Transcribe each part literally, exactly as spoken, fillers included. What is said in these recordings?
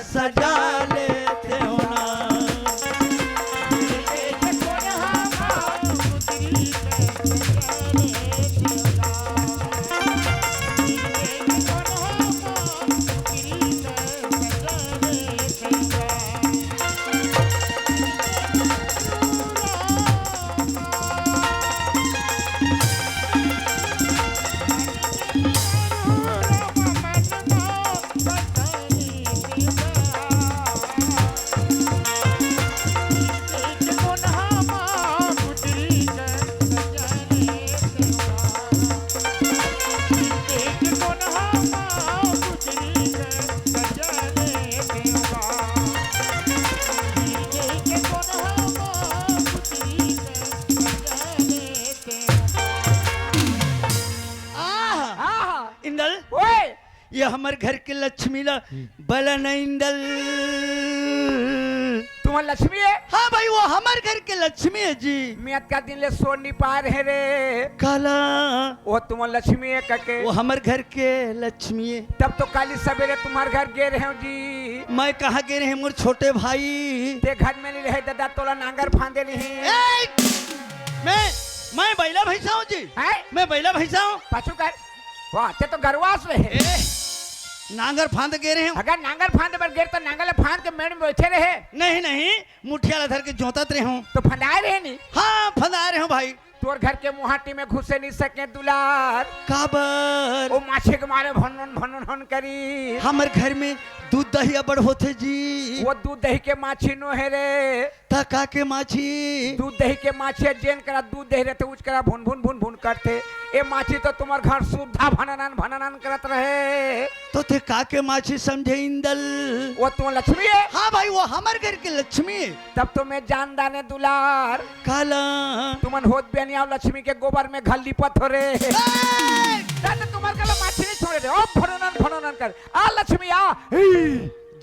सजा लेते हो ना। आहा! आहा! इंदल, ओए! ये हमर घर के लक्ष्मी ला बला न इंदल। तुम्हार लक्ष्मी है? हाँ भाई, वो हमर घर के लक्ष्मी है जी। मैं अतका दिन ले सोच नी पाय रहे रे। काला? वो तुम्हार लक्ष्मी है कके। वो हमर घर के लक्ष्मी है। तब तो काली सवेरे तुम्हार घर गे रहे हूँ जी। मैं कहाँ गे रहे हूँ मोर छोटे भाई? ते घर में नहीं रहे दादा, तोला नांगर फांदे नहीं। ए! मैं, मैं बैला भैंसा हूँ जी। हैं? मैं बैला भैंसा हूँ। पाछू कर। वाह, ते तो गरवास रहे। ए, नांगर फांद गे रहे हूँ। अगर नांगर फांद बर गे रहे तो नांगर ला फांद के मेड़ में बैठे रहे। नहीं, नहीं, मुठिया ला धर के जोतत रहे हूँ। तो फंदाए रहे नहीं? हाँ, फंदाए रहे हूँ भाई। तोर घर के मुहाटी में घुसे नहीं सके दुलार। काबर? वो माछी के मारे भनन भनन हन करी। हमर घर में दूध दही अबड़ होथे जी। वो दूध दही के माछी नो हे रे। त का के माछी? दूध दही के माछी ह, जेन करा दूध दही रहिथे, उच करा भुन भुन भुन भुन करथे। ए माछी तो तुम्हार घर सुद्धा भननन भननन करत रहे। तो ते का के माछी समझे इंदल? वो तुम्हार लक्ष्मी है? हाँ भाई, वो हमर घर के लक्ष्मी है। तब तो मैं जान दाने दुलार। काला? तुमन होत बिहनिया लक्ष्मी के गोबर में घर लिपत हो रे। ए! दादा तुम्हार कला माछी नहीं छोड़े रे। ओ भननन भननन कर। आ लक्ष्मी आ। ही।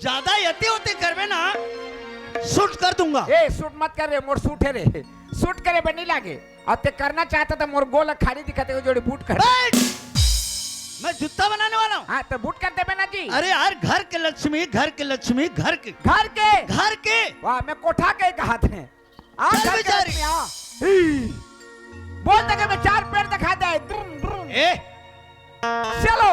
ज्यादा यते होते करबे ना, shoot कर दूंगा। ए, shoot मत कर रे, मोर suit हे रे। Shoot करे बर नहीं लागे। अब ते करना चाहता तो मोर गोल खाली दिखते हो जोड़ी boot कर। बैठ! मैं जूता बनाने वाला हूँ। हाँ, तो boot कर देबे ना जी। अरे यार, घर के लक्ष्मी, घर के लक्ष्मी, घर के। घर के? घर के। वाह, मैं कोठा के कहा थे। आ, चल घर के बेचारी। लक्ष्मी, आ। ही। बोल तके मैं चार पैर दिखा दे। द्रुम, द्रुम। ए, चलो।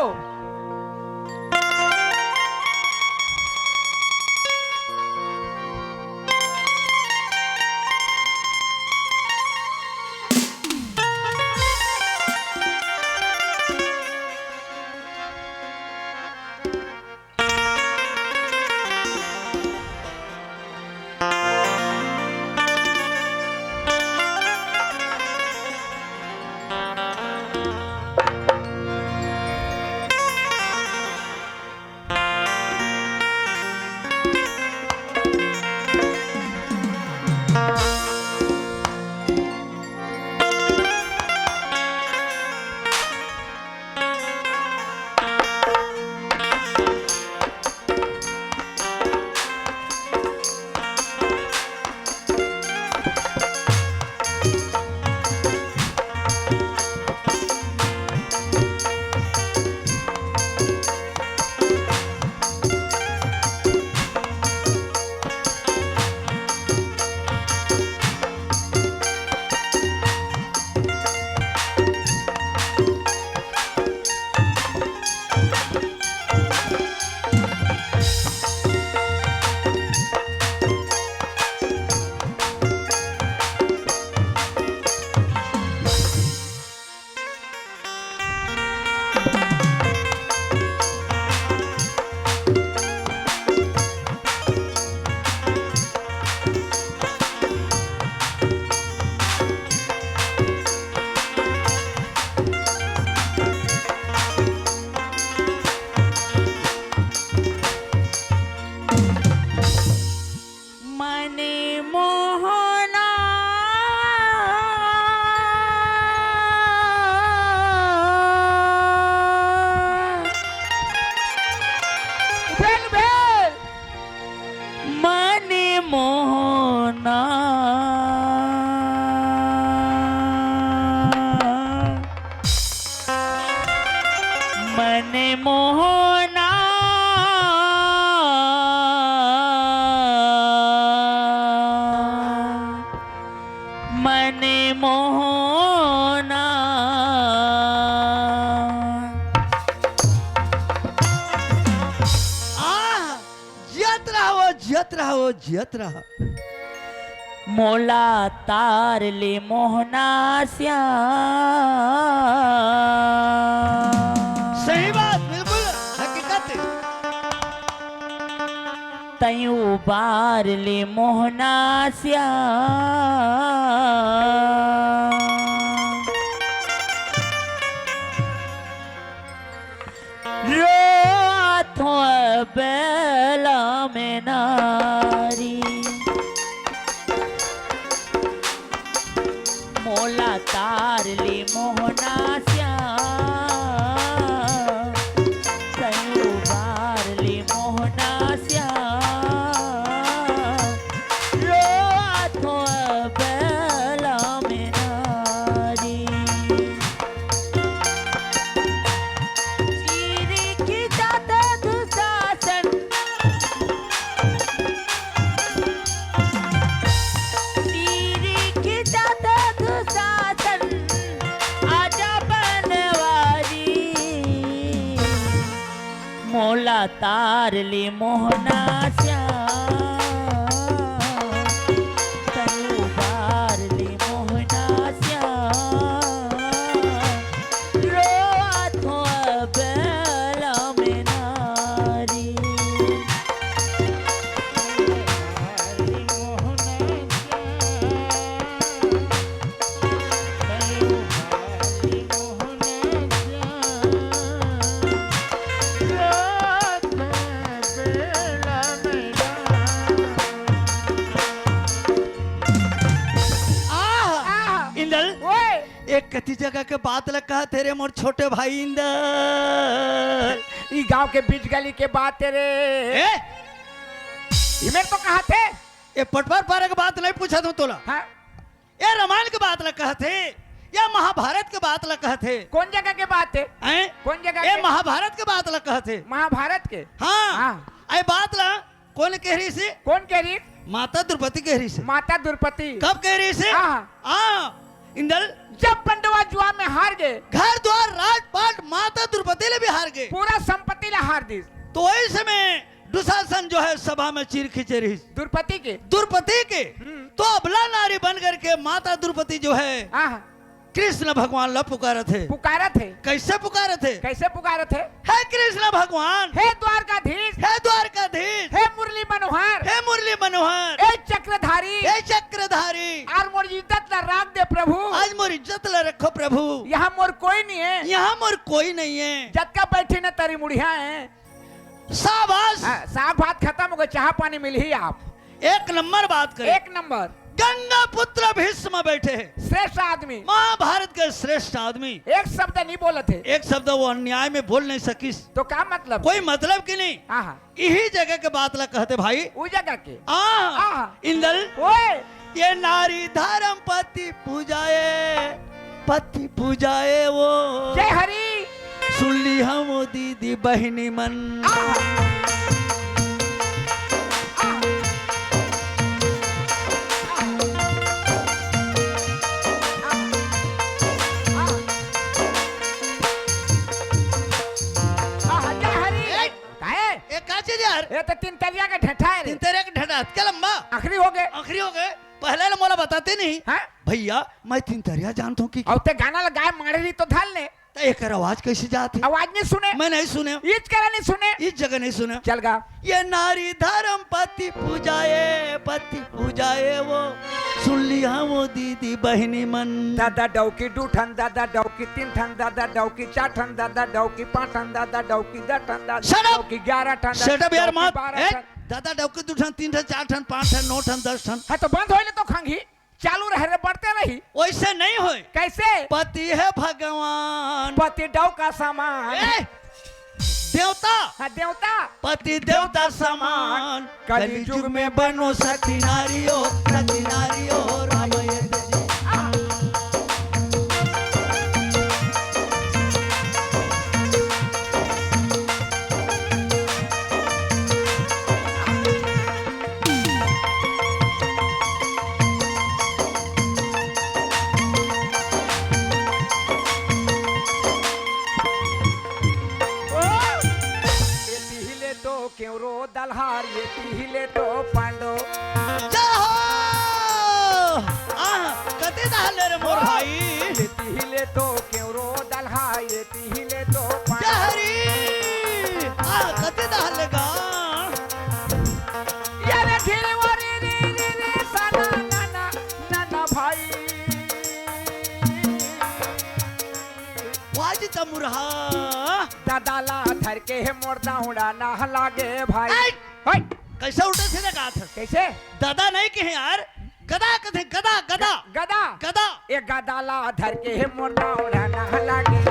मने मोहना। भेल, भेल। मने मोहना। मने मोहना। मोहना। आह, जियत रहा वो, जियत रहा वो, जियत रहा। मोला तार ले मोहना श्याम। सही बात, बिल्कुल हकीकत। तैं उबार ले मोहना श्याम। रोवत हों बेला में नारी। मोला तार ले मोहना श्याम। तैं उबार ले मोहना श्याम। रोवत हों बेला में नारी। चीरी खिंचात दुशासन। चीरी खिंचात दुशासन। आजा बनवारी। मोला तार ले मोहना श्याम। तैं उबार ले मोहना श्याम। रोवत हों बेला में नारी। आह! आह! इंदल, ओए! एक कति जगह के बात ल कहत हे रे मोर छोटे भाई इंदल। ई गांव के बीच गली के बात हे रे। ए? ई मेर तो कहत हे। ए पटवार पारा के बात नहीं पूछत हों तोला। हाँ? ए रामायण के बात ल कहत हे या महाभारत के बात ल कहत हे? कौन जगह के बात हे? हैं? कौन जगह ए के? महाभारत के बात ल कहत हे। महाभारत के? हाँ। हाँ। ए बात ल कौन कह रहिसे? कौन कह रहिस? माता द्रौपदी कह रहिसे। माता द्रौपदी। कब कह रहिसे? हाँ। हाँ, इंदल। जब पंडवा जुआ में हार गे। घर द्वार राजपाट माता द्रौपदी ले भी हार गे। पूरा संपत्ति ला हार दिस। तो वही समय दुशासन जो है सभा में चीर खींचे रहिस। द्रौपदी के। द्रौपदी के। हम्म। तो अबला नारी बन करके माता द्रौपदी जो है हाँ। कृष्ण भगवान ला पुकारत हे। पुकारत हे। कैसे पुकारत हे? कैसे पुकारत हे? हे कृष्ण भगवान। हे द्वारकाधीश। हे द्वारकाधीश। हे मुरली मनोहर। हे मुरली मनोहर। हे चक्रधारी। हे चक्रधारी। अउ मोर इज्जत ला राख दे प्रभु। आज मोर इज्जत ला रखो प्रभु। यहाँ मोर कोई नहीं हे। यहाँ मोर कोई नहीं हे। जतका बैठे न तरी मुड़िया हे। शाबाश। हाँ, साग भात खतम हो गे, चाहा पानी मिलही आप। एक नंबर बात करे। एक नंबर। गंगा पुत्र भीष्म बैठे हे। श्रेष्ठ आदमी। महाभारत के श्रेष्ठ आदमी। एक शब्द नहीं बोलत हे। एक शब्द वो अन्याय में बोल नहीं सकिस। तो का मतलब? कोई मतलब की नहीं। हाँ, हाँ। इही जगह के बात ला कहत हे भाई। उ जगह के। आ, आहा। इंदल। ओए। ये नारी धर्म पति पूजाए, पति पूजाए वो। जय हरि। सुन लिहा वो दीदी बहिनी मन। आहा। आहा। आहा। आहा, जय हरि। ए, काहे? ए, का चीज यार? ए तो तीन तरिया के ढेठा हे रे। तीन तरिया के ढेठा, अतका लंबा? आखिरी हो गे। आखिरी हो गे। पहले ले मोला बताते नहीं। हाँ? भैया, मैं तीन तरिया जानत हों कि अउ ते गाना ल गाए माड़े रही तो धर ले। त एकर आवाज कैसे जात हे? आवाज नहीं सुने। मैं नहीं सुने। इच करा नहीं सुने। इच जगह नहीं सुने। चल गा। ये नारी धर्म पति पूजाए, पति पूजाए वो। सुन लिहा वो दीदी बहिनी मन। दादा डौकी दू ठन, दादा डौकी तीन ठन, दादा डौकी चार ठन, दादा डौकी पाँच ठन, दादा डौकी दस ठन, दादा Shut up! डौकी ग्यारह ठन, दादा Shut up यार, डौकी मत। बारह ए, ठन। दादा डौकी दू ठन, तीन ठन, चार ठन, पाँच ठन, नौ ठन, दस ठन। हाँ, तो बंद होई ले तो खंगी। चालू रहे रे, बढ़ते रही। वैसे नहीं होए। कैसे? पति हे भगवान। पति डौका समान। ए, देवता। हाँ, देवता। पति देवता समान। कलि युग में बनो सती नारी ओ, सती नारी ओ, राम ये जी। मोर भाई। ये तिहिले तो केवरो दलहा, ये तिहिले तो पान। जहरी। आ, कति दहल गा। ये रे घिरवरी रे रे रे, सना ना ना ना ना भाई। वाजी तमुरहा। ददा ला धर के हे मोर दाउड़ा ना लागे भाई। ऐ! होय! कैसे उल्टा सीधा कहा था? कैसे? ददा नहीं कहे यार, गदा कथे, गदा, गदा। ग-, गदा। गदा। ए गदा ला धर के हे मोर दाउड़ा ना लागे।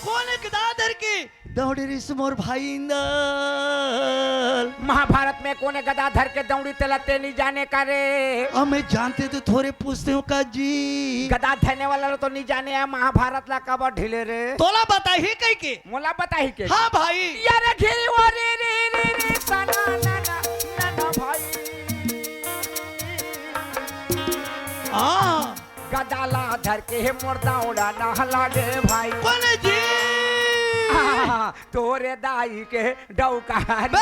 कोन गदा धर के दौड़े रिस मोर भाई इंदल। महाभारत में कोने गदा धर के दौड़ी तेला ते नी जाने का रे? अब मैं जानते तो थोरे पूछते हूँ का जी। गदा धरने वाला ला तो नी जाने है, महाभारत ला काबर ढीले रे? तोला बताही कही के? मोला बताही के? हाँ भाई। यार घिरी वो रे रे रे रे सना ना ना ना ना भाई। हाँ। गदा ला धर के हे मोर दाउड़ा ना लागे भाई। कोन जी? हाँ, तोरे दाई के डौकारी। बे!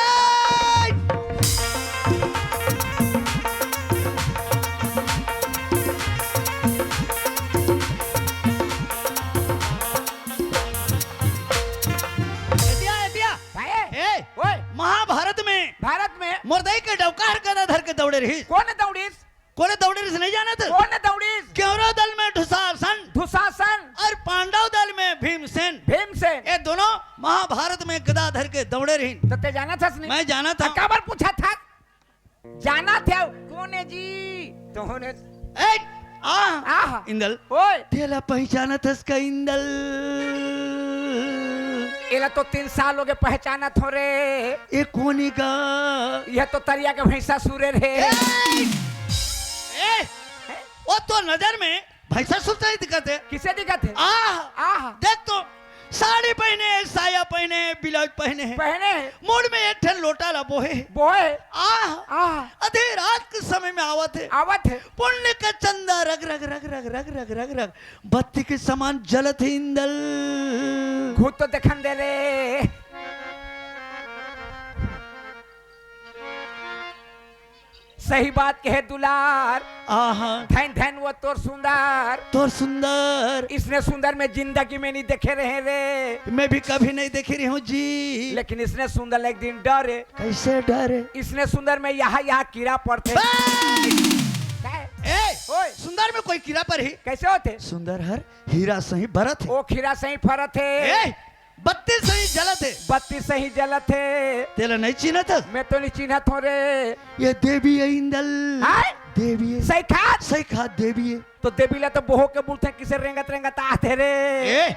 एतिया, एतिया। भाई। ए, ओए। महाभारत में भारत में मोर दाई के डौकार गदा धर के दौड़े रहिस। कोन दौड़िस? कोने दौड़े रिस नहीं जानत? कोने दौड़िस? केवरो दल में दुशासन। दुशासन। और पांडव दल में भीमसेन। भीमसेन। ये दोनों महाभारत में गदा धर के दौड़े रहिन। तो ते जानत हस नहीं? मैं जानत हूँ। काबर पूछा था? जानत हव? कोने जी? तोहने ए, आ, आह। इंदल। ओए। तेला पहचानत हस का इंदल? एला तो तीन साल हो गए पहचानत हो रे। ए कोनी गा? यह तो तरिया के भैंसा सुरे रे। ए! ए! वो तो नजर में भैंसा सुर नहीं दिखत हे। किसे दिखत हे? आह! आह! देख तो, साड़ी पहने हे, साया पहने हे, ब्लाउज पहने हे। पहने हे। मुड़ में एक ठन लोटा ला बोहे हे। बोहे। आह! आह! आधी रात के समय में आवत हे। आवत हे। पुण्य का चंदा रग रग रग रग बत्ती के समान जलत हे इंदल। घूंट तो देखन दे रे। सही बात कहे दुलार। आहा। धन धन वो तोर सुंदर। तोर सुंदर। इसने सुंदर मैं जिंदगी में नहीं देखे रहे रे। मैं भी कभी नहीं देखे रही हूँ जी। लेकिन इसने सुंदर एक दिन डरे। कैसे डरे? इसने सुंदर में यहाँ यहाँ कीड़ा पड़थे। बे! काय? ए, ओए। सुंदर में कोई कीड़ा पर ही? कैसे होथे? सुंदर हर हीरा सही बरत हे। ओ हीरा सही फरत हे। ए, बत्ती सही जलत हे। बत्ती सही जलत हे। तेला नहीं चिन्हत? मैं तो नहीं चिन्हत हो रे। ये देवी हे इंदल। हाय? देवी हे। सही खात? सही खात देवी हे। तो देवी ला तो बोहो के बोलथे, किसे रेंगत रेंगत आथे रे। ए,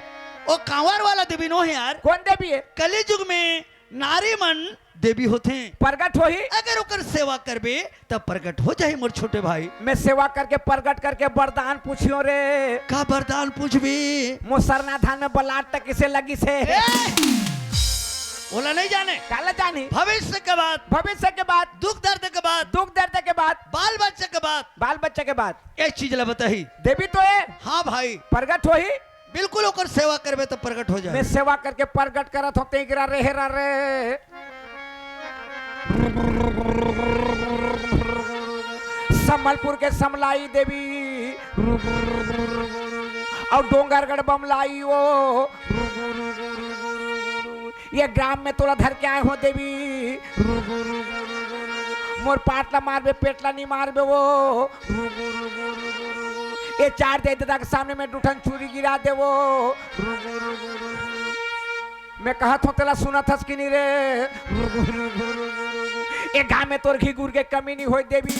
ओ कांवर वाला देवी नो हे यार। कोन देवी हे? कलयुग में नारी मन देवी होथे। प्रगट होही। अगर ओकर सेवा करबे, तब प्रगट हो जाही मोर छोटे भाई। मैं सेवा करके, प्रगट करके वरदान पूछियो रे। का वरदान पूछबे? मोर सरना धान में बलाट तक किसे लगिस हे? ए! ओला नहीं जाने। काला जानी? भविष्य के बात। भविष्य के बात। दुख दर्द के बात। दुख दर्द के बात। बाल बच्चे के बात। बाल बच्चे के बात। एक चीज ला बताही। देवी तो हे। हाँ भाई। प्रगट होही। बिल्कुल ओकर सेवा करबे त प्रगट हो जाए। मैं सेवा करके प्रगट करत हों, तेकरा रेहे रा रे। संबलपुर के समलाई देवी और डोंगरगढ़ बमलाई वो, ये ग्राम में तोला धर के आए हो देवी। मोर पाट ला मारबे, पेट ला नहीं मारबे वो। ये चार दे दादा के सामने में दुठन छुरी गिरा देवो। मैं कहत हों तेला सुनत हस कि नहीं रे? ए गाँव में तोर घी गुर के कमी नहीं होय देवी।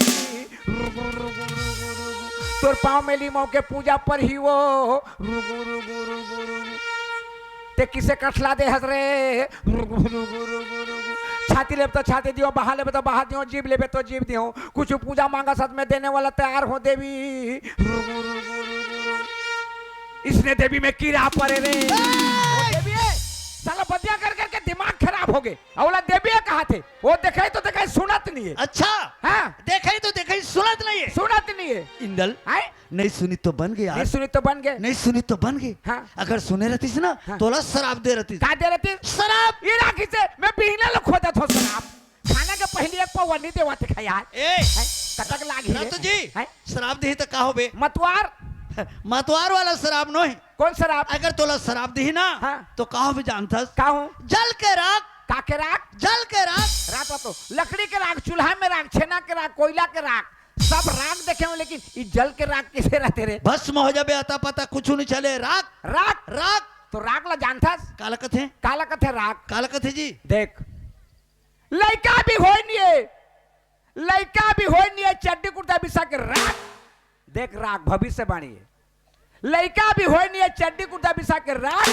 तोर पाँव में लीमो के पूजा पर ही वो। ते किसे कठला दे हस रे? छाती लेबे तो छाती दियो, बहा लेबे तो बहा दियो, जीभ लेबे तो जीभ दियो। कुछ पूजा मांगा सच में देने वाला तैयार हो देवी। इसने देवी में कीड़ा पड़े रे। ए! ओ देवी, साला बतिया कर करके दिमाग खराब होगे। अउ ओला देबे कहाथे, वो देखे तो देखे, सुनत नहीं है। अच्छा। हाँ। देखे तो देखे, सुनत नहीं है। सुनत नहीं है। इंदल, हैं? नहीं सुनी तो बन गए यार। नहीं सुनी तो बन गए। नहीं सुनी तो बन गए। हाँ। अगर सुने रहतीस ना, हाँ। तोला शराब दे रहतीस। का दे रहतीस? शराब। ये राखी से मैं बिहना लो खोदत हो शराब। खाना के पहले एक पौवा नहीं देवा थे यार। ए। हैं? कतक लाग ही रे। रतु जी, हैं? शराब देही त का होबे? मतवार। मतवार वाला शराब नहीं। कौन शराब? अगर तोला शराब देही ना, हाँ। तो का होबे जानथस? का हो? जल के राख। का के राख? जल के राख। राख तो लकड़ी के राख, चूल्हा में राख, छेना के राख, कोयला के राख, सब राख देखे हो, लेकिन ई जल के राख किसे रहते रे? भस्म हो जाबे, अता पता कुछ नहीं चले। राख। राख। राख। तो राख ला जानथस? काला कथे? काला कथे राख? काला कथे जी? देख, लइका भी होय निये, लइका भी होय निये, चड्डी कुर्ता बिसा के राख। देख राख, भविष्यवाणी है। लइका भी होय निये, चड्डी कुर्ता बिसा के राख।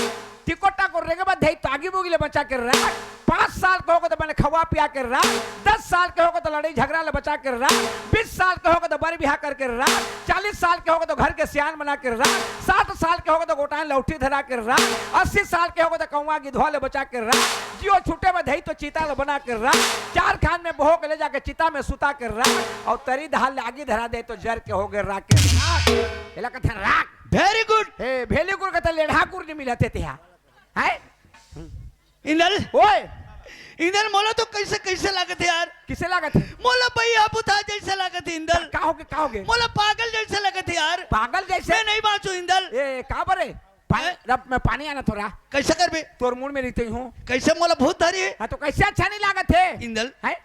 टिकोटा को रेंगे बा धई, तागी बोगी ले बचा के राख। पाँच साल के होगे तो बने खवा पिया के राख। दस साल के होगे तो लड़ाई झगड़ा ले बचा के राख। बीस साल के होगे तो बर बिहा करके राख। चालीस साल के होगे तो घर के सियान बना के राख। साठ साल के होगे तो गोटान लौठी धरा के राख। अस्सी साल के होगे तो कौवा गिधवा ले बचा के राख। जियो छूटे में धई तो चीता ल बना के राख, चार खान में बहो के ले जाके चिता में सुता के राख, अउ तरी धार ले आगी धरा दे तो जर के होगे राख के राख। एला कथे राख। Very good। हे, very good कथे, लेढ़ा कुर नहीं मिलत हे तिहा। हैं? इंदल। ओए। इंदल, मोला तो कैसे, कैसे लागत हे यार? किसे लागत हे? मोला भैया बुता जैसे लागत हे इंदल। का होगे, का होगे? मोला पागल जैसे लागत हे यार। पागल जैसे? मैं नहीं बाँचू इंदल। ए, का बरे? पानी, हैं? रब में पानी आना थोड़ा। कैसे करबे? तोर मुड़ में रहते हूँ। कैसे मोला भूत धरी हे? हाँ, तो कैसे अच्छा नहीं लागत हे? इंदल। हैं?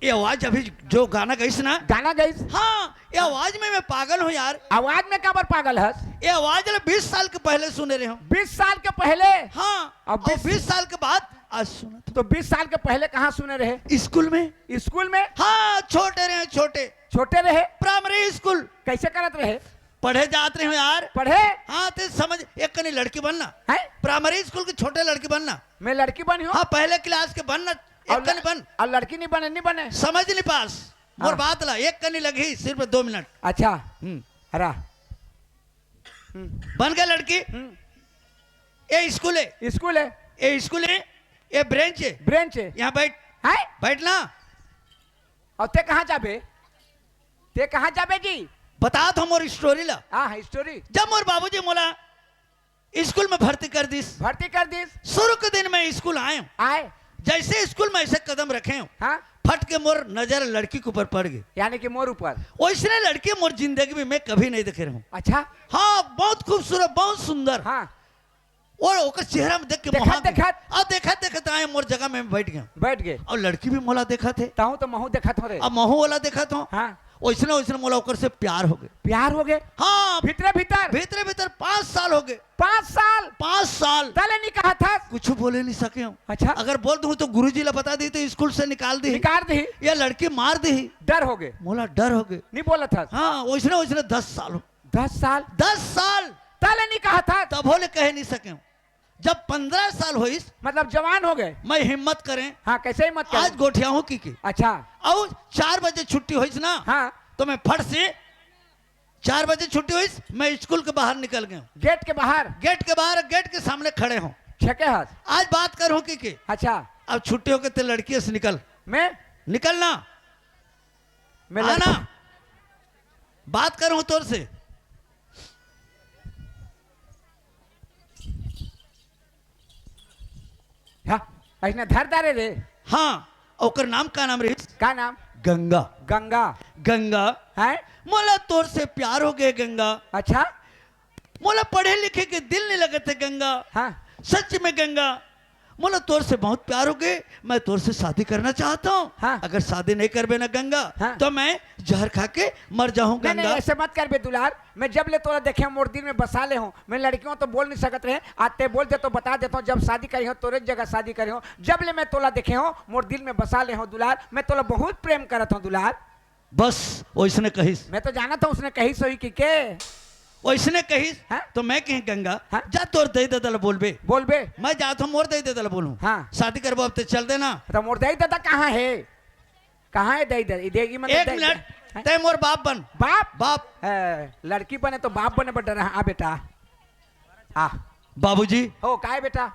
ये आवाज अभी जो गाना गईस ना? गाना गईस? हाँ, ये आवाज में मैं पागल हूँ यार। आवाज में काबर पागल हस? ये आवाज ले बीस साल के पहले सुने रहे हूँ। बीस साल के पहले? हाँ, अब और बीस बीस साल के बाद आज सुना। तो बीस साल के पहले कहाँ सुने रहे? स्कूल में। स्कूल में? हाँ, छोटे रहे, छोटे। छोटे रहे? Primary school। कैसे करत रहे? पढ़े जात रहे हो यार। पढ़े? हाँ, ते समझ, एक कनी लड़की बनना। हैं? Primary school की छोटे लड़की बनना। मैं लड़की बनी हूँ? हाँ, पहले class के बनना, एक और कनी ल-, बन। और लड़की नहीं बने, नहीं बने। समझ नहीं पास। मोर हाँ। बात ला, एक कनी लगही, सिर्फ दो मिनट। अच्छा। हम्म। हरा। हम्म। बन गए लड़की। हम्म। ये स्कूल है। स्कूल है। ये स्कूल है, ये branch है। Branch है। यहाँ बैठ। हैं? बैठना। अउ ते कहाँ जाबे? ते कहाँ जाबे जी? बतात हों मोर story ला। हाँ, हाँ, story। जब मोर बाबूजी मोला स्कूल में भर्ती कर दिस। भर्ती कर दिस। शुरू के दिन मैं स्कूल आए हूँ। आए। जैसे स्कूल में ऐसे कदम रखे हूँ, हाँ। फट के मोर नजर लड़की के ऊपर पड़ गई। यानी कि मोर ऊपर। वैसने लड़की मोर जिंदगी में मैं कभी नहीं देखे रहूँ। अच्छा। हाँ, बहुत खूबसूरत, बहुत सुंदर। हाँ। और ओकर चेहरा में देख के देखत, मोहा के-, देखत। अब देखत, देखत आए, मोर जगह में बैठ गया। बैठ गए। और लड़की भी मोला देखत हे। ताहू तो महू देखत हो रे। अब महू वाला देखत हो। हाँ। ओइसने, ओइसने मोला ओकर से प्यार हो गए। प्यार हो गए? हाँ। भीतरे भीतर? भीतरे भीतर पाँच साल हो गए। पाँच साल? पाँच साल। तले नहीं कहा था? कुछ बोले नहीं सके हूँ। अच्छा। अगर बोल दूँ तो गुरुजी ला बता दी तो स्कूल से निकाल दी। निकाल दी। या लड़की मार दी। डर हो गए। मोला डर हो गए। नहीं बोला था? हाँ, ओइसने, ओइसने दस साल हो दस साल? दस साल। तले नहीं कहा था? तभो ले कहे नहीं सके हूँ। जब पन्द्रह साल होइस, मतलब जवान हो गए। मैं हिम्मत करें। हाँ, कैसे हिम्मत करें? आज गोठिया हूँ की, की। अच्छा। अउ चार बजे छुट्टी होइस ना, हाँ। तो मैं फट से, चार बजे छुट्टी होइस, मैं स्कूल के बाहर निकल गया हूँ। गेट के बाहर? गेट के बाहर, गेट के सामने खड़े हूँ। छके हाथ? आज बात करूँ की, की। अच्छा। अब छुट्टी होके ते लड़की से निकल। मैं? निकलना। मैं लड़की आना। बात करूं तोर से। हाँ, ऐसने धर डारे रे। हाँ, ओकर नाम का नाम रहिस? का नाम? गंगा। गंगा। गंगा। हैं? मोला तोर से प्यार हो गए गंगा। अच्छा? मोला पढ़े लिखे के दिल नहीं लगत हे गंगा। हाँ। सच में गंगा, मोला तोर से बहुत प्यार हो गए, मैं तोर से शादी करना चाहता हूँ। हाँ। अगर शादी नहीं करबे ना गंगा, हाँ। तो मैं जहर खा के मर जाऊँ नहीं, नहीं, गंगा। ऐसे मत करबे दुलार। मैं जब ले तोला देखे हूँ, मोर दिल में बसा ले हूँ। मैं लड़कियों तो बोल नहीं सकत रहे, आज ते बोल दे तो बता देता हूँ, जब शादी करी हूँ तोरे जगह शादी करी हूँ। जब ले मैं तोला देखे हूँ, मोर दिल में बसा ले हूँ दुलार। मैं तोला बहुत प्रेम करत हूँ दुलार। बस ओइसने कहिस। मैं तो जानत हूँ उसने कहिस होही कि के। ओइसने कहिस, हाँ? तो मैं कहें गंगा, हाँ? जा तोर दई ददा ला बोलबे। बोलबे। मैं जात हूँ मोर दई ददा ला बोलूँ। हाँ। शादी करबो अब ते चल देना। तो मोर दई ददा कहाँ हे? कहाँ हे दई ददा? ई देगी मतलब एक दई मिनट, ददा। हैं? ते मोर बाप बन। बाप? बाप। ए, लड़की बने तो बाप बने बर डरा। हाँ बेटा। आ। बाबूजी। हो, काय बेटा?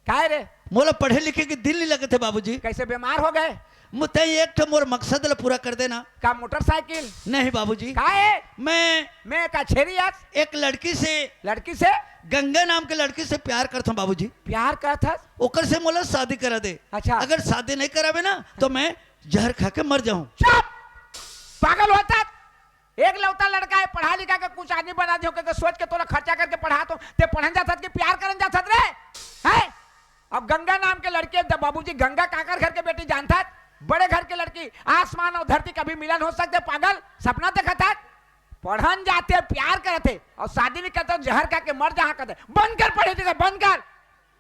काय रे? मोला पढ़े लिखे के दिल नहीं लगत हे बाबूजी। कैसे बीमार हो गए? मु-, तैं एक ठो मोर मकसद ला पूरा कर देना। का मोटरसाइकिल? नहीं बाबूजी। का है? मैं मैं का छेरी अस? एक लड़की से, लड़की से? गंगा नाम के लड़की से प्यार करथों बाबूजी। प्यार करथस? ओकर से मोला शादी करा दे। अच्छा। अगर शादी नहीं कराबे ना तो मैं जहर खा के मर जाऊं। चुप! पागल होथस? एक लौता लड़का है, पढ़ा लिखा के कुछ आदमी बना दियो के सोच के तोला खर्चा करके पढ़ाथों, तैं पढ़न जाथस कि प्यार करन जाथस रे? हैं? अब गंगा नाम के लड़की है, बाबूजी, गंगा काकर घर के बेटी जानथस? बड़े घर के लड़की। आसमान अउ धरती कभी मिलन हो सकथे? पागल, सपना देखथस? पढ़न जाथे, प्यार करथे अउ शादी नहीं करथे, जहर खा के मर जहां कहथे। बंद कर पढ़े लिखे, बंद कर।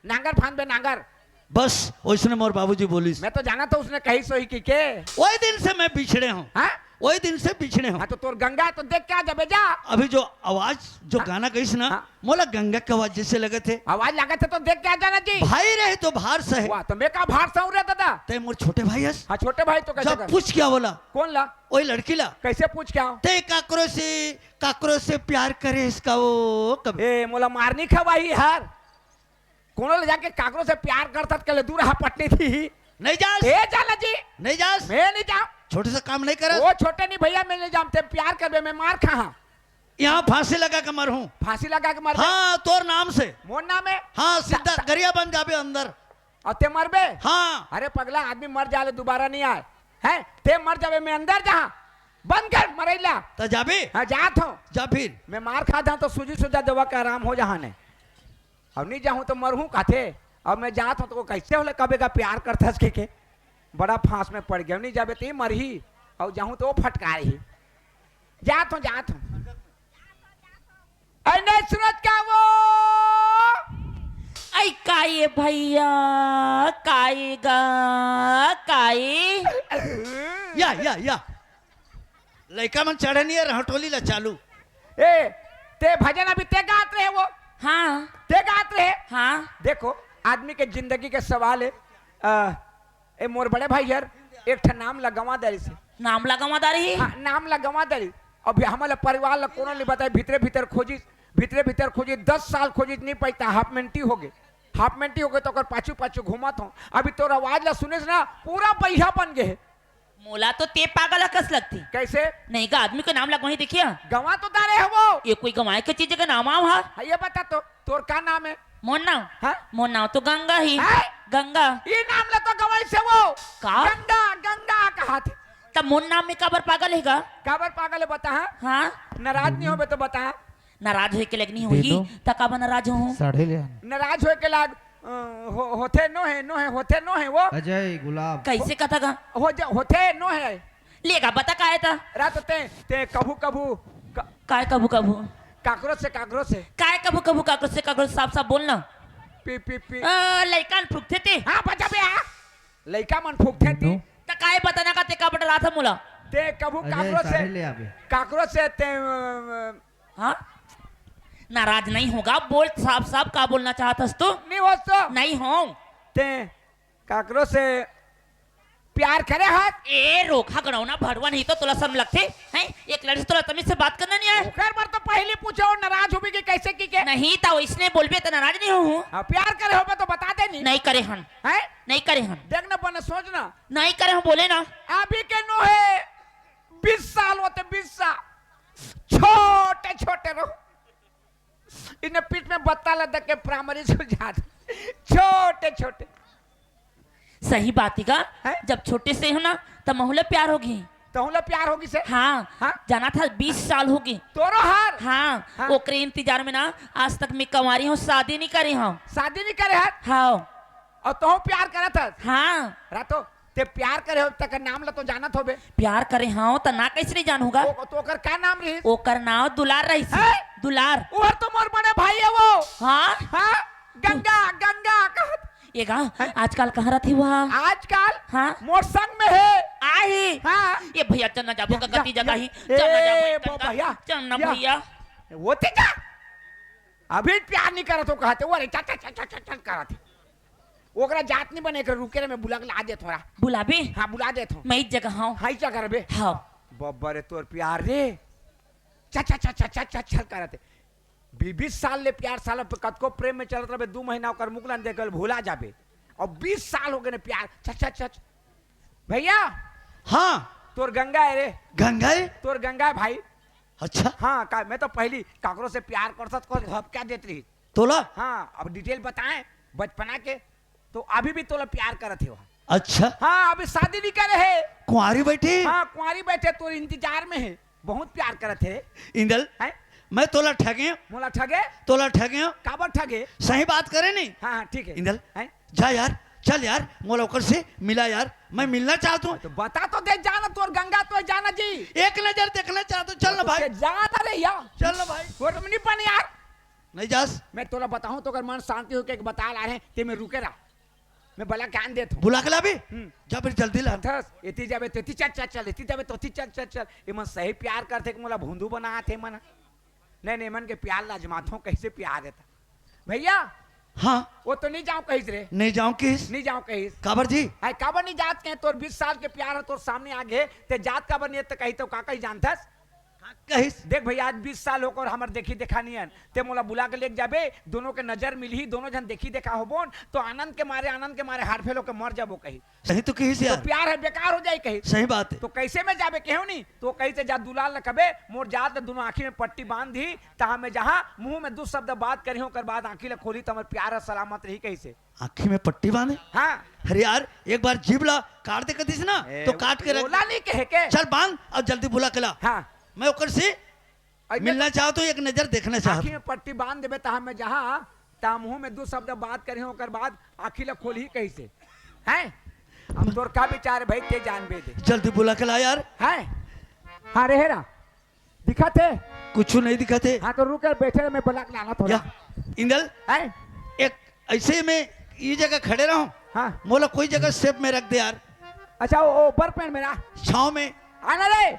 नांगर फांद बे नांगर। बस ओइसने मोर बाबूजी बोलिस। मैं तो जानथों उसने कहिस होही कहिके। वही दिन से मैं बिछड़े हूँ। हाँ? वही दिन से बिछड़े हूँ। हाँ, तो तोर गंगा तो देख के आ जाबे जा। अभी जो आवाज, जो हाँ? गाना गइस ना, हाँ? मोला गंगा के आवाज जैसे लगत हे। आवाज लागत हे तो देख के आ जाना जी। भाई रहे तो भार सहे। वाह, तो मैं का भार सहूं रे दादा? तैं मोर छोटे भाई हस। हाँ, छोटे भाई तो कैसे जब कर? पूछ क्या बोला? कौन ला? वही लड़की ला। कैसे पूछ क्या? तैं काकरो से, काकरो से प्यार करे इसका वो कभी। ए, मोला मारनी खवाही हर। कोनो ले जाके काकरो से प्यार करथस के ले दूर हा पटनी थी। नहीं जास। ए, जाना जी। नहीं जास। मैं नहीं जाऊं। छोटे से काम नहीं करस। वो छोटे नहीं भैया, मैं नहीं जाऊं। तैं प्यार करबे, मैं मार खाहूं। यहाँ फांसी लगा के मरहूं। फांसी लगा के मरबे? हाँ, तोर नाम से। मोर नाम है? हाँ, सीधा गरिया बन जाबे अंदर। अउ तैं मरबे? हाँ। अरे पगला, आदमी मर जाले दोबारा नहीं आए। हैं? तैं मर जाबे, मैं अंदर जाहूं। बंद कर मरइला। त जाबे? हाँ, जात हूँ। जा फिर। मैं मार खात हूँ तो सूजी सुजा दवा के आराम हो जाहू ने। अब नहीं जाहूं तो मरहूं कहथे। अब मैं जात हूं तो वो कैसे होले कबे का प्यार करथस कहिके। बड़ा फांस में पड़ गया, नहीं जाबे तो ये मरही, अउ जाहूं तो वो फटकारही। जात हूं, जात हूं। अरे नहीं सुनत का वो? आई काई भैया, काई गा, काई। या, या, या। लइका मन चढ़े नहीं है, रहटोली ला चालू। ए, तैं भजन अभी तैं गात रहे वो? हाँ। तैं गात रहे? हाँ। देखो, आदमी के जिंदगी के सवाल है। अ, ए, मोर बड़े भाई यार, एक ठन नाम ला गंवा डारिस। नाम ला गंवा डारिस? हाँ, नाम ला गंवा डारिस। अब हमला परिवार ला कोनो नहीं बताए, भीतरे भीतर खोजिस, भीतरे भीतर खोजिस, दस साल खोजिस, नहीं पाइस, त हाफ मेंटी हो गे। हाफ मेंटी हो गे त ओकर पाछू पाछू घूमत हूँ। अभी तोर आवाज ला सुनेस ना, पूरा बइहा बन गे हे। मोला तो तैं पागल कस लगथे। कैसे? नहीं गा, आदमी के नाम ला गंवाही देखिया। गंवा तो डारे हवो। ये कोई गंवाए के चीज के नाम आव हा? हाँ, ये बता तो, तोर का नाम है? मोर नाम? हाँ? मोर नाम तो गंगा ही। हैं? गंगा। ये नाम ला तो गंवाइस हे वो। का? गंगा, गंगा कहत हे। त मोर नाम में काबर पागल हे गा? काबर पागल हे बता, हाँ? हाँ? नाराज नहीं होबे तो बता। नाराज होए के लायक नहीं होही, दीदू। त काबर नाराज होहूं? साढ़े ले आन। नाराज होए के लायक, अ, हो-, होथे नोहे, नोहे, होथे नोहे वो। अजय गुलाब। कैसे कथा गा? हो जा, होथे नोहे। ले गा, बता का हे त? रात तैं, तैं कभू कभू क-, काय कभू कभू? काकरो से, काकरो से। काय कभू कभू काकरो से, काकरो से, साफ साफ बोल ना। पी, पी, पी। अ, लइका मन फुकथे तैं। हाँ, बजा बे, हाँ। लइका मन फुकथे तैं। दीदू। त काय बताना का तैं का बता रहा था मोला? तैं कभू अजय, काकरो से, साड़ी ले आबे। काकरो से तैं, अ, हाँ? नाराज नहीं होगा, बोल साफ साफ, का बोलना चाहत हस तू? नहीं हो तो। नहीं हों। तैं काकरो से प्यार करे हस? ए, रोखा गड़ौना भड़वा नहीं तो तोला शर्म लगथे? हैं? एक लड़की से तोला तमीज से बात करना नहीं आय? ओकर बर तो पहली पूछे, वो नाराज होबे कि कैसे कहिके? नहीं, त ओइसने बोलबे त नाराज नहीं होहूं। हाँ, प्यार करे होबे तो बता दे नहीं। नहीं करे हन। हैं? नहीं करे हन। देख ना, बने सोच ना। नहीं करे हन, बोले ना। अभी के नोहे, बीस साल होथे, बीस साल। छोटे छोटे रहो। इन्हें पीठ में बत्ता लदा के प्राइमरी स्कूल जात। छोटे छोटे। सही बात हे गा। हैं? जब छोटे से हो ना, त महूं ला प्यार होगे। तहूं ला प्यार होगे से? हाँ। हाँ? जाना था, बीस साल होगे। तोरो हर? हाँ। हाँ। ओकरे इंतजार में ना, आज तक मैं कंवारी हूँ, शादी नहीं करे हूँ। शादी नहीं करे हस? हाँ। अउ तहूं प्यार करत हस? हाँ। रातो, तैं प्यार करे हो, तेकर नाम ला तो जानत होबे। प्यार करे हंव, त ना कैसे नहीं जानहूं गा? ओ, तो ओकर का नाम रहिस? ओकर नाम दुलार रहिस। हैं? दुलार। ओहर तो मोर बड़े भाई हे वो। हाँ? हाँ? गंगा, गंगा कहत। ए गा, हैं? आजकल कहाँ रहिथे वो? आजकल? हाँ? मोर संग में हे। आही? हाँ। ए भैया, चल ना जाबो, या, कति या, जगह या। ही। चल ना जाबो, ए, एक घंटा। भैया। चल ना या। भैया। वो ते जा। अभी प्यार नहीं करत हो कहत हे, वो अरे चा, चा, चा, चा, चा, चा करत हे। ओकरा जात नहीं बने, एकरा रुके रे, मैं बुला के ला देत हूँ। बुलाबे? हाँ, बुला देत हूँ। मैं इस जगह हूँ। हाँ, इस जगह रहबे। हाँ। बब्बर तोर प्यार रे। चा, चा, चा, चा, चा, चा, छल करत हे। बीस, बीस साल ले प्यार साला पे कतको प्रेम में चलत रहबे, दू महीना ओकर मुख ला देखे ले भुला जाबे। अब बीस साल हो गए ने प्यार। चल, चल, चल। भैया, हाँ। तोर गंगा है रे। गंगा है? तोर गंगा है भाई। अच्छा। हाँ, का, मैं तो पहली काकरो से प्यार करत हस, को हबका देत रही। तोला? हाँ, अब detail बताएं बचपना के, तो अभी भी तोला प्यार करत हे वो। अच्छा। हाँ, अभी शादी नहीं करे हे। कुंवारी बैठी? हाँ, कुंवारी बैठे, तोर इंतजार में हे। बहुत प्यार करत हे। इंदल, हैं? मैं तोला ठगे हूँ। मोला ठगे? तोला ठगे हूँ। काबर ठगे? सही बात करे नहीं। हाँ, हाँ, ठीक है। इंदल, हैं? जा यार, चल यार, मोला ओकर से मिला यार, मैं मिलना चाहत हूँ। तो बता तो दे, जाना तोर गंगा तो जाना जी। एक नजर देखना चाहत हूँ, चल ना तो भाई। ते जाना रे यार। चल ना भाई। तोर नहीं बन यार। नहीं जास। मैं तोला बताहूँ तो अगर मन शांति होके एक बता ला रहे, ते में रुके रहा। मैं बला के आन देत हूँ। बुला के लाबे? हम्म। जा फिर जल्दी ला। थस, एती जाबे तो एती चल, चल, चल, एती जाबे तो एती चल, चल, चल। ये मन सही प्यार करथे कि मोला भोंदू बनाथे मन। नहीं, नहीं, मन के प्यार ला आजमाथों, कैसे प्यार रहता। भैया, हाँ। वो तो नहीं जाऊँ कहिस रे। नहीं जाऊँ कहिस? नहीं जाऊँ कहिस। काबर जी? हाय, काबर नहीं जात के? तोर बीस साल के प्यार है, तोर सामने आ गे, ते जात काबर नहीं, ते कही तो का कही जानथस? का कहिस? देख भैया, आज बीस साल होकर हमर देखी देखा नहीं है, ते मोला बुला के लेके जाबे, दोनों के नजर मिलही, दोनों जन देखी देखा होबोन, तो आनंद के मारे, आनंद के मारे हार्ट फेल होके मर जाबो कही। सही तो कहिस तो यार। प्यार है बेकार हो जाए कही। सही बात है। तो कैसे में जाबे केहू नहीं, तो कहिसे जा दुलाल ल कबे, मोर जात ल दोनों आँखी में पट्टी बांध दी, तहाँ में जहाँ मुँह में दू शब्द बात करी, ओकर बाद आँखी ल खोली, तो हमर प्यार ह सलामत रही कहिसे। आँखी में पट्टी बांधे? हाँ। अरे यार, एक बार जीभ ला काट दे कतिस ना, ए, तो काट के रख। ओला नहीं कहे के। चल बांध, अब जल्दी बुला के ला। हाँ। मैं ओकर से अरे मिलना चाहत हूँ, एक नजर देखना चाहत आँखी हूँ। में पट्टी बांध देबे, तहाँ में जहाँ, तहाँ मुँह में दू शब्द बात करी, ओकर बाद आँखी ला खोलही कहिसे। हैं? अब तोर का विचार है भाई, ते जानबे दे। जल्दी बुला के ला यार। हैं? हाँ रे हेरा, दिखत हे? कुछ नहीं दिखत हे। हाँ तो रुक यार, बैठे रह, मैं बुला के लाना थोड़ा। या, इंदल, हैं? एक ऐसे में ये जगह खड़े रहो। हाँ। मोला कोई जगह सेफ में रख दे यार। अच्छा, वो, वो ऊपर पेड़ में ना। छाँव में। आना रे।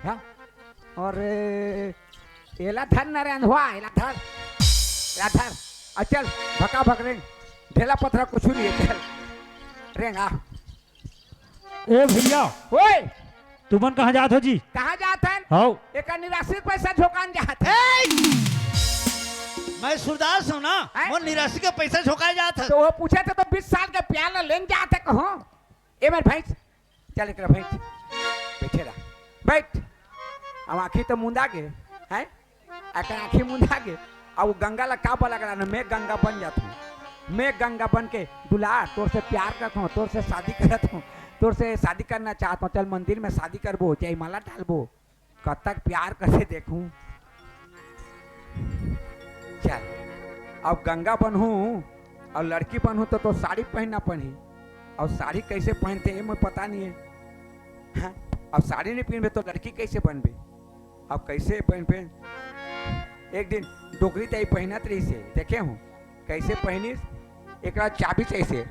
हाँ। अरे, एला धर ना रे अंधवा, एला धर। एला धर। आ चल, भका भक रेंग। ढेला पथरा कुछ नहीं है, चल। रेंग आ। ए भैया, ओए! तुमन कहाँ जात हो जी? कहाँ जात हन? हौ। एकर निराश्री पैसा झोंकान जात हन। ए! मैं सूरदास हूँ ना, हैं? मोर निराश्री के पैसा झोंकाए जात हन। तो वो पूछे थे तो बीस साल के प्यार ला लेन जात हे कहो। ए मेरे भैंस, चल एकरा भैंस, बैठे रह, बैठ। अब आँखी तो मुंदा गे, हैं? एकर आँखी मुंदा गे, अब वो गंगा ला का बला करा ना, मैं गंगा बन जात हूँ। मैं गंगा बन के, "दुलार, तोर से प्यार करत हूँ, तोर से शादी करत हूँ, तोर से शादी करना चाहत हूँ, चल मंदिर में शादी करबो, जयमाला डालबो, कतक प्यार करे देखूँ।" चल, अब गंगा बनहूँ और लड़की बनहूँ तो, तो साड़ी पहनना पड़ही, और साड़ी कैसे पहनते हैं, मैं पता नहीं है। हाँ? अब साड़ी नहीं पहनबे तो लड़की कैसे बनबे? अब कैसे पहनबे? एक दिन डोकरी तई पहनत रहिसे, देखे हूँ कैसे पहनिस। एकरा चाबिस ऐसे,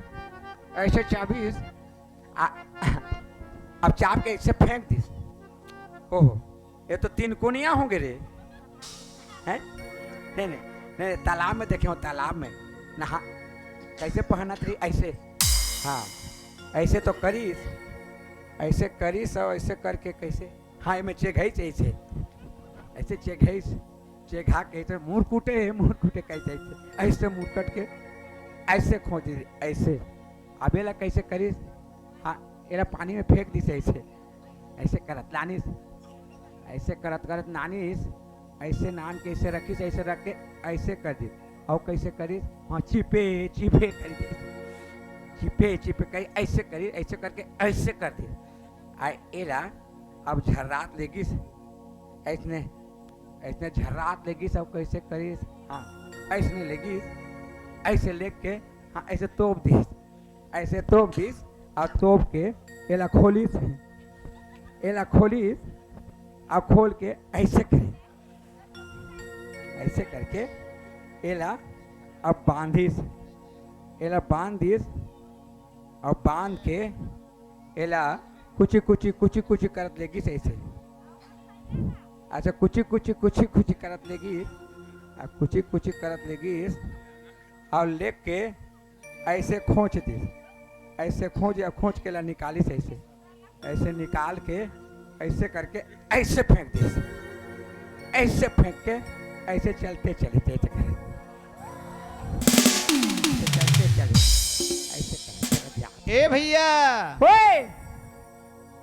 ऐसे चाबिस, आ, अब चाब के ऐसे फेंक दिस। ओहो, ये तो तीन कोनिया होंगे रे। हैं? नहीं, नहीं, नहीं, तालाब में देखे हो, तालाब में नहा, कैसे पहनत रही, ऐसे। हाँ, ऐसे तो करीस, ऐसे करीस और ऐसे करके कैसे, हाँ, एमे चेघाइस ऐसे, ऐसे चेघाइस, चेघा के ऐसे मुरकुटे, मुरकुटे कैसे, ऐसे, ऐसे मुरकट के ऐसे खोज, ऐसे। अब एला कैसे करिस? हाँ, एला पानी में फेंक दिस ऐसे, ऐसे करत लानिस, ऐसे करत करत नानिस, ऐसे नान के ऐसे रखिस, ऐसे रख के ऐसे कर दिस। और कैसे करिस? हाँ, चिपे, चिपे कर दिस, चिपे, चिपे कर, ऐसे करिस, ऐसे करके ऐसे कर दिस। आ एला अब झर्रात लेगिस, ऐसने, ऐसने झर्रात लेगिस, अब कैसे करिस? हाँ, ऐसने लेगिस, ऐसे लेग के, हाँ, ऐसे तोप दिस, ऐसे तोप दिस, और तोप के एला खोलिस, एला खोलिस, और खोल के ऐसे करे, ऐसे करके एला अब बांधिस, एला बांध दिस, और बांध के एला कुची कुची, कुची कुची करत लेगिस ऐसे। अच्छा, कुची कुची, कुची कुची करत लेगिस, आ कुची कुची करत लेगिस, और लेग के ऐसे खोंच दिस, ऐसे खोंच, या खोंच के ला निकालिस ऐसे, ऐसे निकाल के ऐसे करके ऐसे फेंक दिस, ऐसे फेंक के ऐसे चलते चले, ऐसे करे, ऐसे चलते चले, ऐसे करे। ए भैया, ओए!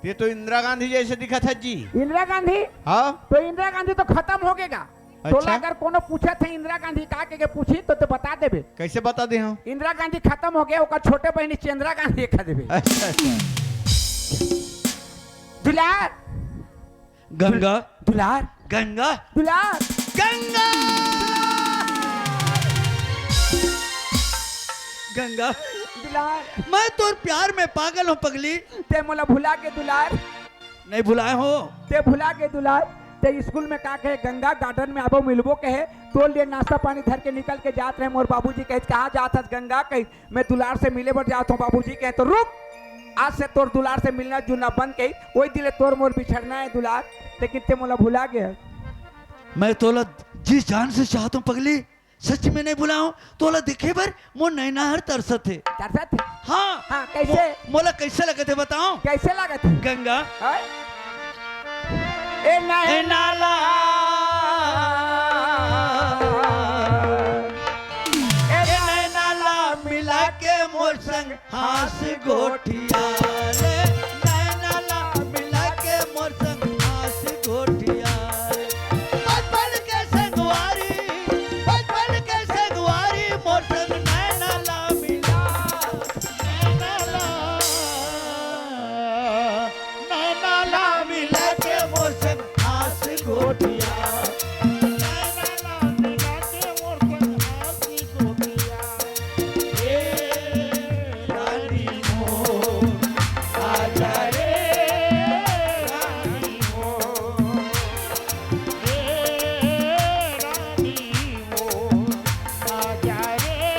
ये तो इंदिरा गांधी जैसे दिखत है जी। इंदिरा गांधी? हाँ। तो इंदिरा गांधी तो खत्म हो गएगा। अच्छा। तोला अगर कोनो पूछत है इंदिरा गांधी का के, के पूछी तो, तो बता देबे। कैसे बता दे हम? इंदिरा गांधी खत्म हो गया, ओकर छोटे बहनी चंद्रा गांधी खा देबे। अच्छा, अच्छा। दुलार। गंगा। दुलार। गंगा। दुलार। गंगा। गंगा। दुलार। मैं तोर प्यार में पागल हूँ पगली। ते मोला भुला के दुलार। नहीं भुलाए हो। ते भुला के दुलार। ते स्कूल में का कहे, गंगा गार्डन में आबो मिलबो कहे, तोर लिए नाश्ता पानी धर के निकल के जात रहे। मोर बाबूजी कहे, "कहाँ जात हस गंगा?" कहे, "मैं दुलार से मिले बर जात हूँ बाबूजी।" कहे, "तो रुक, आज से तोर दुलार से मिलना जुलना बंद कही, वही दिले तोर मोर बिछड़ना है दुलार, लेकिन ते मोला भुला गया।" मैं तोला जी जान से चाहत हूँ पगली, सच में नहीं भुलाऊं। तोला देखे बर मोर नैना हर तरसत है। तरसत है? हाँ। हाँ, कैसे? मो-, मोला कैसे लगत है बताओ? कैसे लगत है? गंगा। हाँ? ए नैना ला, ए नैना ला मिला के मोर संग हास गोठिया ले, नैना ला मिला के मोर संग हास गोठिया ले। बचपन के संगवारी, बचपन के संगवारी मोर संग नैना ला मिला, नैना ला, नैना ला मिला के मोर संग हास गोठिया। नैना ला मिला के मोर संग हास गोठिया। ए रानी मोर, आजा रे रानी मोर। ए रानी मोर, आजा रे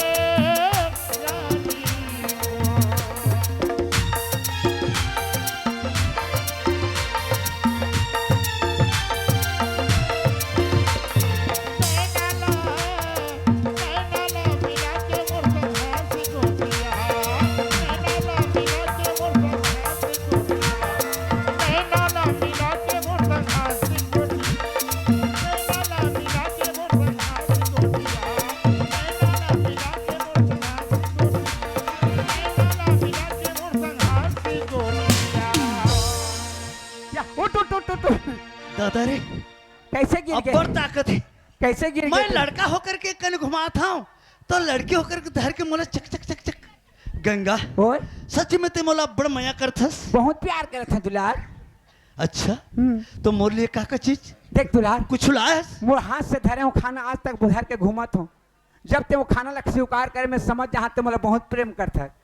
रानी मोर। क्या? उठ, उठ, उठ, उठ, उठ। दादा रे, कैसे गिर गए? अब्बड़ ताकत है। कैसे गिर मैं गए? लड़का होकर के कन घुमात हूँ, तो लड़की होकर के धर के मोला चक, चक, चक, चक। गंगा, और? सच में ते मोला अब्बड़ मया करथस? बहुत प्यार करत है दुलार। अच्छा, हम्म। तो मोर लिए का का चीज? देख दुलार, कुछ लायस? मोर हाथ से धरे हूँ खाना, आज तक धर के घूमत हूँ। जब ते वो खाना ला स्वीकार करे, मैं समझ जहाँ ते मोला बहुत प्रेम करत है।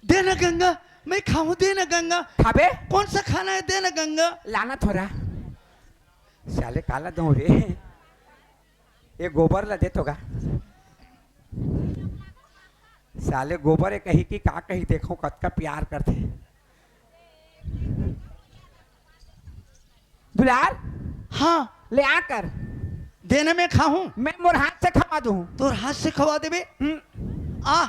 दे ना गंगा, मैं खाऊं, दे ना गंगा। खाबे? कौन सा खाना है, दे ना गंगा। लाना थोड़ा। साले काला दो रे। ये गोबर ला देत होगा। साले गोबर है कही कि का कही, देखो कतका प्यार करते। दुलार, हाँ। ले आकर। देना मैं खाऊं? मैं मोर हाथ से खवा दूं। तोर हाथ से खवा देबे? हम्म। आ।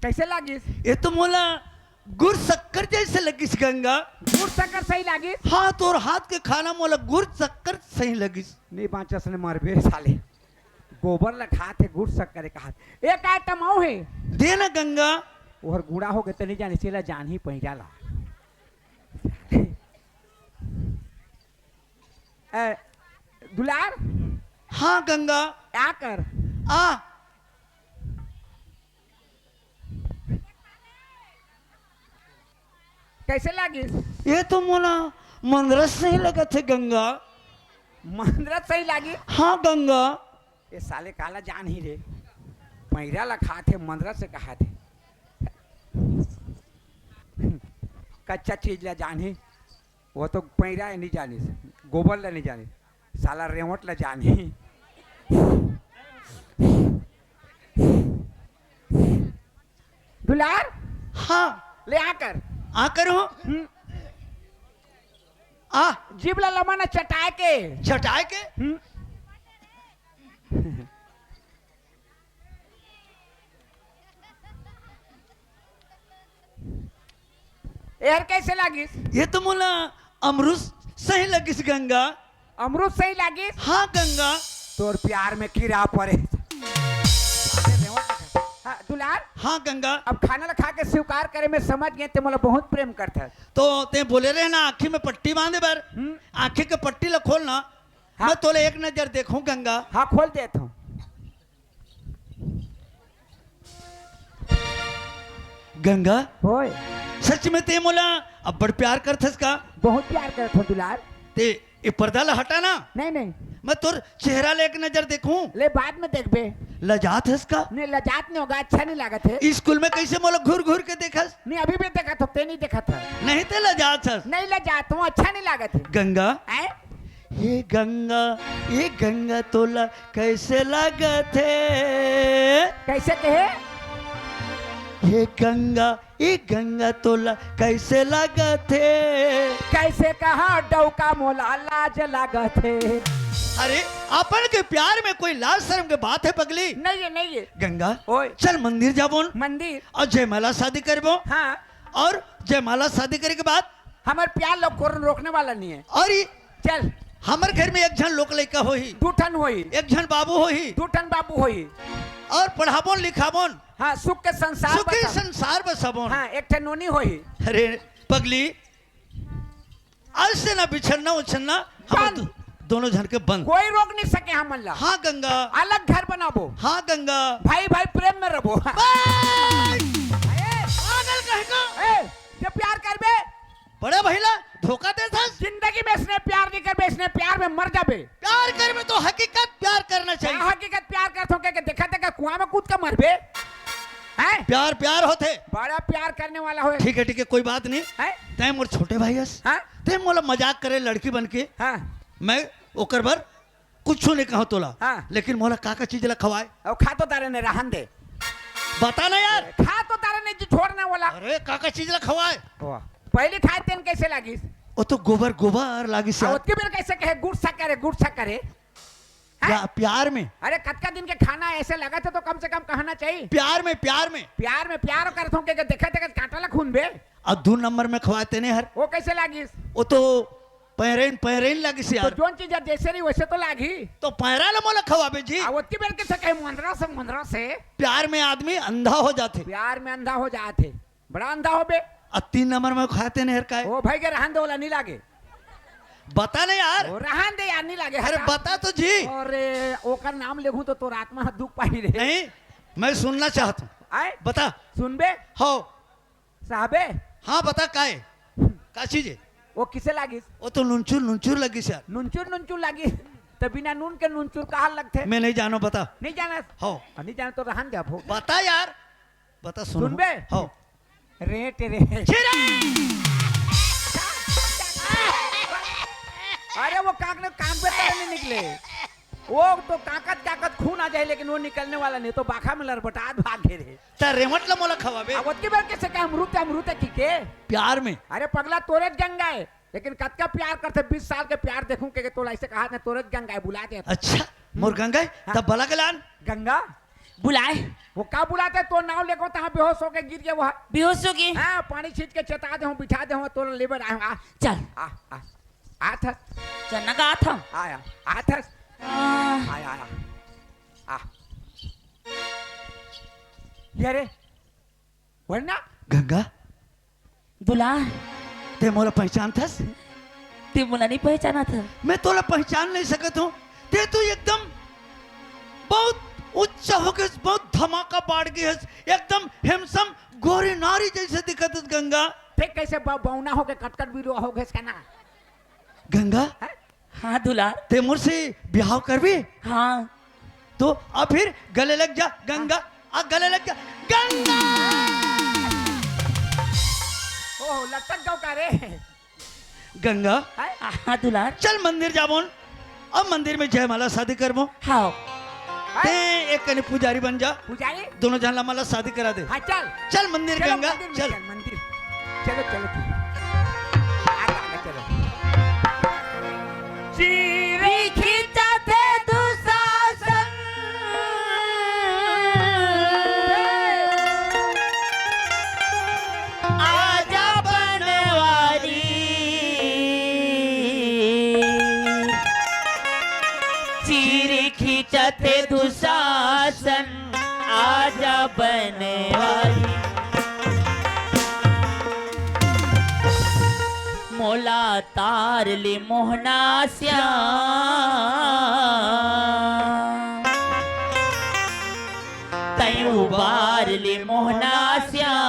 कैसे लागिस? ये तो मोला गुड़ शक्कर जैसे लगिस गंगा। गुड़ शक्कर सही लागिस? हाँ, तोर हाथ के खाना मोला गुड़ शक्कर सही लगिस। नहीं बाँचस ने मरबे साले। गोबर ला खात हे, गुड़ शक्कर हे कहत। एक आइटम अउ हे। दे ना गंगा। ओहर गुड़ा होगे त नहीं जाने, सेला जानही पहिरा ला। ए, दुलार। हाँ गंगा। का कर? आ। कैसे लागिस? ये तो मोला मंदरस सही लगत हे गंगा। मंदरस सही लागिस? हाँ गंगा। ये साले काला जानही रे, पैरा ला खात हे, मंदरस से कहात हे। कच्चा चीज ला जानही, वो तो पैरा नहीं जानिस, गोबर ला नहीं जानिस। साला रेवट ला जानही। दुलार, हाँ। ले आकर। आकर हो? हम्म। आ। जीभ ला लमा ना चटाए के। चटाए के? हम्म। यार, कैसे लागिस? ये तो मोला अमरूद सही लगिस गंगा। अमरूद सही लागिस? हाँ गंगा। तोर प्यार में कीड़ा पड़े। अरे रेवत, हाँ, दुलार। हाँ गंगा। अब खाना ला खा के स्वीकार करे में समझ गए, ते मोला बहुत प्रेम करथस। तो ते बोले रहे ना आँखी में पट्टी बांधे बर, हम्म। आँखी के पट्टी ला खोल ना, हाँ। मैं तोले एक नजर देखूं गंगा। हाँ, खोल देत हूँ। गंगा, होय। सच में ते मोला अब्बड़ प्यार करथस का? बहुत प्यार करत हूँ दुलार। ते ये पर्दा ला हटा ना। नहीं, नहीं। मैं तोर चेहरा ले एक नजर देखूं। ले, बाद में देखबे। लजात हस का? नहीं, लजात नहीं होगा, अच्छा नहीं लागत है। स्कूल में कैसे मोला घूर घूर के देखस? नहीं, अभी भी देखत हो, ते नहीं देखत है। नहीं ते लजात हस। नहीं लजात हूँ, अच्छा नहीं लागत है। गंगा, हैं? ये गंगा, ये गंगा तोला कैसे लागत है? कैसे कहे? ये गंगा, ये गंगा तोला कैसे लागत है? कैसे कहा डौका मोला लाज लागत है? अरे, अपन के प्यार में कोई लाज शर्म के बात है पगली? नहीं है, नहीं है। गंगा, ओए। चल मंदिर जाबो न। मंदिर? और जयमाला शादी करबो। हाँ। और जयमाला शादी करे के बाद हमर प्यार ला कोई रोकने वाला नहीं है। और ई चल। हमर घर में एक झन लोक लइका होही। दू ठन होही। एक झन बाबू होही। दू ठन बाबू होही। और पढ़ाबोन लिखाबोन। हाँ, सुख के संसार सुखी बसाबोन। संसार बसाबोन। हाँ, एक ठन नोनी होही। अरे पगली, आज से ना बिछड़ना उछड़ना, हम बंद। दो-, दोनों झन के बंद। कोई रोक नहीं सके हमन ला। हाँ गंगा। अलग घर बनाबो। हाँ गंगा। भाई भाई प्रेम में रबो। बस। अरे। पागल कहीं का। ए, जब प्यार करबे, बड़े भइला धोखा देथस। जिंदगी में इसने प्यार नहीं करबे, इसने प्यार में मर जाबे। प्यार करबे तो हकीकत प्यार करना चाहिए। हाँ, हकीकत प्यार करथो के, के देखा देखा कुआं में कूद के मरबे। हैं? प्यार प्यार होथे। बड़ा प्यार करने वाला होय। ठीक है, ठीक है, कोई बात नहीं। हैं? तैं मोर छोटे भाई हस। हाँ? तैं मोला मजाक करे लड़की बन के। हाँ। मैं ओकर बर कुछु नहीं कहो तोला। हाँ। लेकिन मोला का का चीज ला खवाए? अब खा तो तारे ने, रहन दे। बता ना यार। खा तो तारे ने जी, छोड़ ना वाला। अरे का का चीज ला खवाए? वाह। पहली खाए तेन कैसे लागिस? वो तो गोबर गोबर लागिस आ, यार। ओतके बेर कैसे कहे गुड़ शक्कर है, गुड़ शक्कर है? हैं? प्या-, प्यार में। अरे कतका दिन के खाना ऐसे लगा था तो कम से कम कहना चाहिए। प्यार में, प्यार में। प्यार में प्यार करथों के, के देखा देखा कांटा ला खून बे। और दू नंबर में खवाए तेने हर। वो कैसे लागिस? वो तो पैरेन, पैरेन लागिस तो यार। जोन चीज जैसे रही वैसे तो लागी। तो पैरा ला मोला खवाबे जी। आ, ओतकी बेर के से कहे मंदरा से, मंदरा से। प्यार में आदमी अंधा हो जाथे। प्यार में अंधा हो जाथे। बड़ा अंधा हो बे। आ, तीन नंबर में खवाए तेने हर काय? ओ भाई के रहन दे, ओला नहीं लागे। बता ना यार। ओ, रहन दे यार, नहीं लागे, अरे हटा। बता तो जी। अरे, ओकर नाम लेहूं तो तोर आत्मा ह दुख पाही रे। नहीं, मैं सुनना चाहता हूँ। आए? बता। सुनबे? हो। साहबे? हाँ, बता, काय? का चीज है? वो किसे लागिस? वो तो नुनचुर, नुनचुर लगिस यार। नुनचुर, नुनचुर लागिस? तो बिना नून के नुनचुर कहाँ लगथे? मैं नहीं जानो, बता। नहीं जाना? हो। आ, नहीं जाना तो रहन दे अब, हो। बता यार। बता, सुन। सुनबे? हो। Rate, rate. चिरे! अरे, वो कांक ने कांक पे तरह नहीं निकले। वो तो कांकत, कांकत खून आ जाए, लेकिन वो निकलने वाला नहीं, तो बाखा में लरबटात भाग गए रे। त रेवट ला मोला खवाबे। अब ओतकी बेर कैसे कहे, अमरूद, अमरूद है की के? प्यार में। अरे पगला, तोरे गंगा है, लेकिन कतका प्यार करथे, बीस साल के प्यार देखूं के, के तोला ऐसे कहा था, तोरे गंगा है, बुला दे। अच्छा, मोर गंगा है, हाँ। तब बला के लान। गंगा? बुलाए। वो का बुलाते, तो नाव लेको तहाँ बेहोश होके गिर गया वो। बेहोश हो गए? हाँ, पानी छीट के चेता दे हूँ, बिठा दे हूँ, तो लेबर आए हूँ, आ। चल। आ, आ, आ था। चन्ना का आ था। आया, आ था। आ। आया, आया, आ। ये रे, वरना? गंगा। दुलार। ते मोला पहचानथस? ते मोला नहीं पहचानत हस? मैं तोला पहचान नहीं सकत हूँ। ते तो एकदम बहुत ऊंचा हो गए, बहुत धमाका बाढ़ गए हस, एकदम handsome गोरी नारी जैसे दिखत हस गंगा। ते कैसे ब-, बौना हो गए, कटकट बिरुआ हो गए इसका ना? गंगा? हैं? हाँ दुलार। ते मोर से बिहाव करबे? हाँ। तो अब फिर गले लग जा गंगा, आ गले लग जा गंगा। ओहो, लटक गौ का रे? गंगा। हैं? हाँ दुलार। चल मंदिर जाबोन, अब मंदिर में जयमाला शादी करबो। हाँ। हैं? ते एक कने पुजारी बन जा। पुजारी? दोनों झन ला मला शादी करा दे। हाँ, चल। चल मंदिर चलो, गंगा, मंदिर में चल। चल, मंदिर। चलो, चलो, ठीक। आगे, आगे चलो। चीरी खींचत हे दुशासन। आजा बनवारी। चीरी थे दुशासन, आजा बनवारी। मोला तार ले मोहना श्याम, तैं उबार ले मोहना श्याम।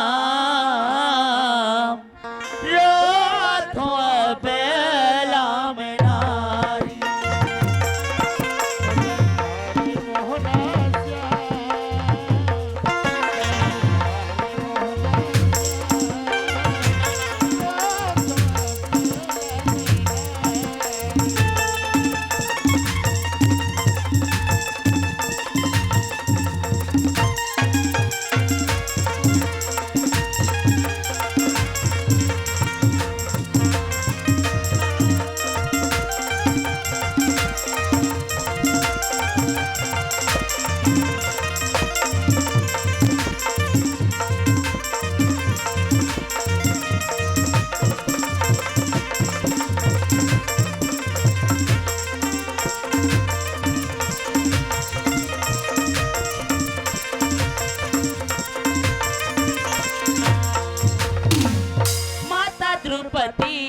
रोथों बेला में नारी। माता द्रौपदी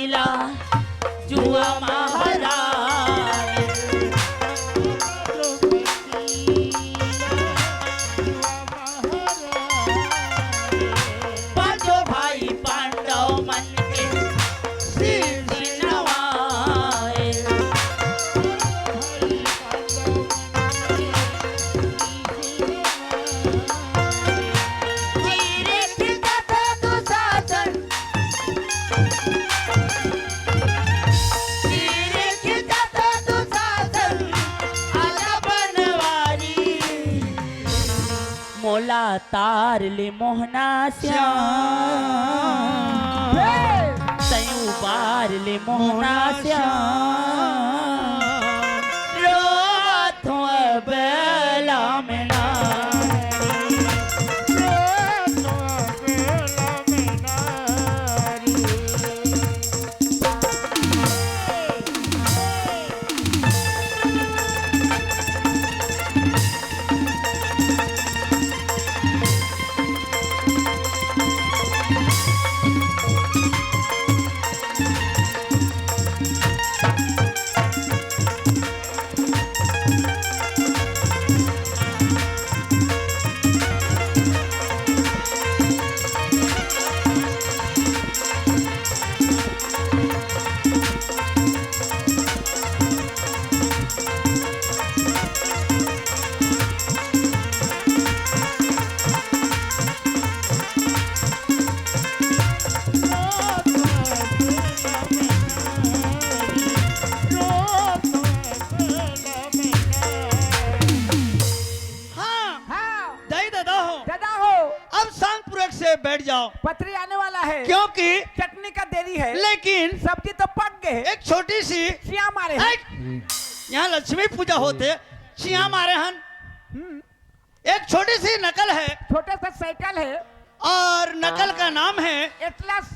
ला जुवा महाराज। पांचों भाई पांडव मन के शीश नवाए। मोला तार ले मोहना श्याम, तैं उबार ले मोहना श्याम। रोथों बेला में नारी। हाँ, हाँ। दाई ददा हो। ददा हो। अब सांग पुरख से बैठ जाओ। पतरी आने वाला है। क्योंकि चटनी का देरी है। लेकिन सब्जी तो पक गए। एक छोटी सी चिया मारे हैं। हट। यहाँ लक्ष्मी पूजा होते, चिया मारे हन। हम्म। एक छोटी सी नकल है। छोटा सा साइकिल है। और नकल का नाम है एटलस।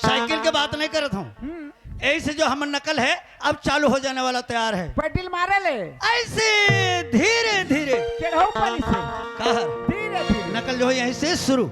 साइकिल के बात नहीं करत हूँ। हम्म। ऐसे जो हमर नकल है, अब चालू हो जाने वाला, तैयार है। पैडल मारे ले। ऐसे धीरे धीरे। चढ़ो पानी से। कहा? धीरे धीरे। नकल जो है यहीं से शुरू।